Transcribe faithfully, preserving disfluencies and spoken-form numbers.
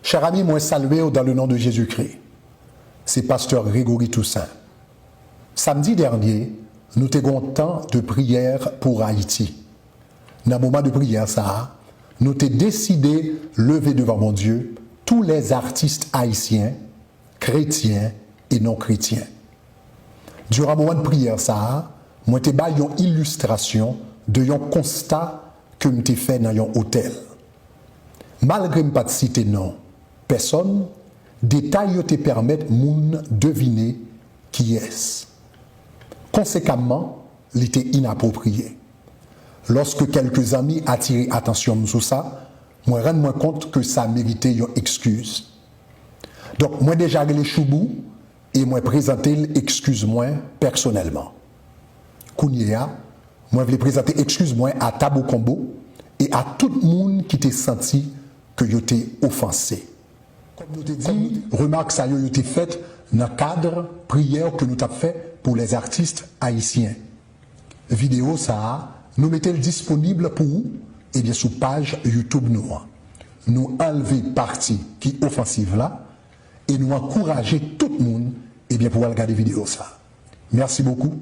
Chè ami, mwen salye w dans le nom de Jésus-Christ. Se pastè Gregory Toussaint. Samdi dènye, nou te gen yon tan de priyè pou Ayiti. Nan moman de priyè sa a, nou te deside leve devan Bondye tous les artistes haïtiens, chrétiens et non chrétiens. Diran moman de priyè sa a, mwen te bay yon ilistrasyon de yon konsta ke m te fè nan yon otèl. Malgre m pa t site non pèsòn, detay yo te pèmèt moun devine kiyès. Konsekamman, li te inapwopriye. Lòske kèlke zanmi atire atansyon m sou sa, mwen rann mwen kont ke sa merite yon ekskiz. Donk, mwen deja rele Choubou e mwen prezante l ekskiz mwen pèsonèlman. Kounye a, mwen vle prezante ekskiz mwen a Tabou Konbo e a tout moun ki te santi ke yo te ofanse. Kòm nou te di, remak sa yo, yo te fèt nan kad priyè ke nou t ap fè pou les artistes haïtiens. Videyo sa a, nou mete l disponib pou ou, ebyen, sou paj YouTube nou an. Nou anlve pati ki ofansiv la e nou ankouraje tout moun, ebyen, pou al gade videyo sa a. Merci beaucoup.